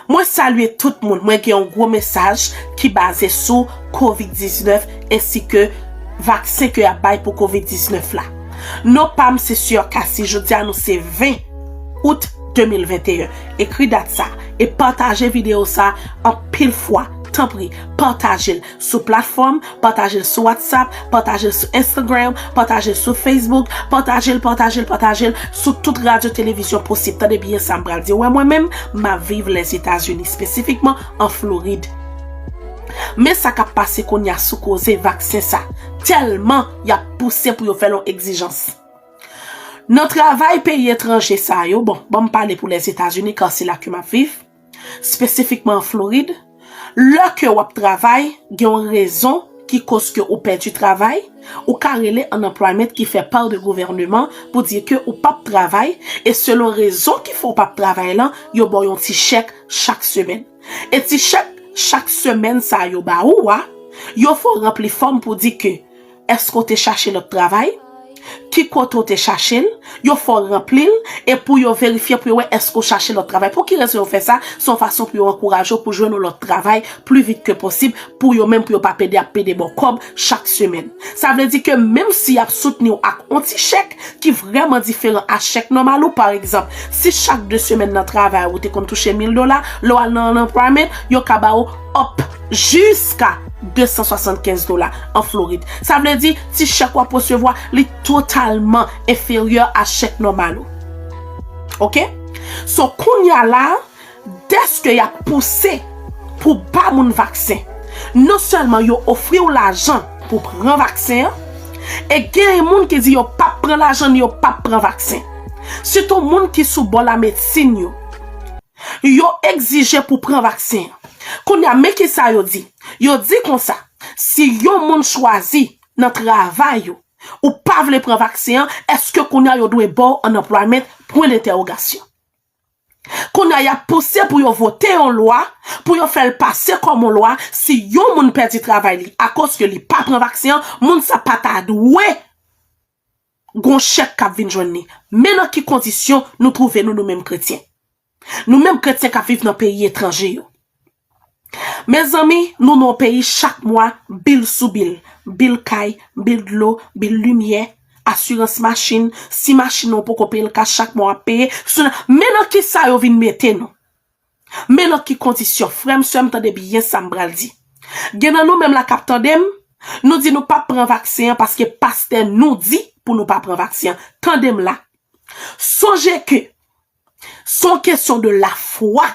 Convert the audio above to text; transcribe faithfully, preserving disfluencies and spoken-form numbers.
Mwen salye tout moun. Mwen gen yon gwo mesaj ki baze sou kovid diznèf ensi ke vaksen ke y ap bay pou kovid diznèf la. Non pa m se Sior Cassy. Jodi a nou se ven out de mil venteyen. Ekri dat sa e pataje videyo sa anpil fwa. Tanpri, pataje l sou platfòm, pataje l sou WhatsApp, pataje l sou Instagram, pataje l sou Facebook, pataje l, pataje l, pataje l sou tout radyo televizyon posib. Tande byen sa m pral di. Ou wè mwen menm, m ap viv Lèzetazini, espesifikman an Florid. Men sa k ap pase kounye a sou koze vaksen sa. Tèlman y ap pouse pou yo fè l yon egzijans. Nan travay peyi etranje sa yo, bon, ban m pale pou Lèzetazini, kan se la ke m ap viv, espesifikman an Florid, lè ke w ap travay, gen yon rezon ki koz ke ou pèdi travay, ou ka rele unemployment ki fè pa de gouvèneman pou di ke ou p ap travay, e selon rezon ki fè ou p ap travay lan, yo ba w yon ti chèk chak semèn. E ti chèk chak semèn sa yo ba ou a, yo fè w ranpli fòm pou di ke èske w te chache lòt travay? Ki kote w te chache l? Yo fè w ranpli l e pou yo verifye pou yo wè èske w chache lòt travay. Pou ki rezon yo fè sa? Se yon fason pou yo ankouraje w pou jwenn yon lòt travay pli vit ke posib pou yo menm pou yo pa pede ap pede ba w kòb chak semèn. Sa vle di ke menm si y ap soutni w ak yon ti chèk ki vrèman diferan a chèk nòmal ou, pa egzanp, si chak de semèn nan travay ou te konn touche mil dola, lè w al nan unemployment, yo ka ba w up jiska de san swasannkenz dola an Florid. Sa vle di, ti chèk w ap resevwa, li totalman enferyè a chèk nòmal ou. Oke? So, kounye a la, dèske y ap pouse pou ba moun vaksen, non sèlman yo ofri w lajan pou pran vaksen an, e gen moun ki di yo p ap pran lajan ni yo p ap pran vaksen. Sitou moun ki sou bò lamedsin yo. Yo egzije pou pran vaksen an. Kounye a, men kisa yo di. Yo di konsa, si yon moun chwazi nan travay ou, ou pa vle pran vaksen an, èske kounye a yo dwe ba w unemployment? Pwen dentèwogasyon. Kounye a, y ap pouse pou yo vote yon lwa, pou yo fè l pase kòm yon lwa, si yon moun pèdi travay li akoz ke li pa pran vaksen an, moun sa pa ta dwe gon chèk k ap vin jwenn li. Men nan ki kondisyon nou twouve nou, nou menm kretyen. Nou menm kretyen k ap viv nan peyi etranje yo. Mezanmi, nou nan yon peyi chak mwa, bil sou bil. Bil kay, bil dlo, bil limyè, asirans machin. Si machin nan ou poko peye l ka chak mwa w ap peye. Sou nan, men nan kisa yo vin mete nou. Men nan ki kondisyon. Frè m, sè m, tande byen sa m pral di. Gen nan nou menm la k ap tande m, nou di nou p ap pran vaksen an paske pastè nou di pou nou pa pran vaksen an. Tande m la. Sonje ke se yon kesyon de lafwa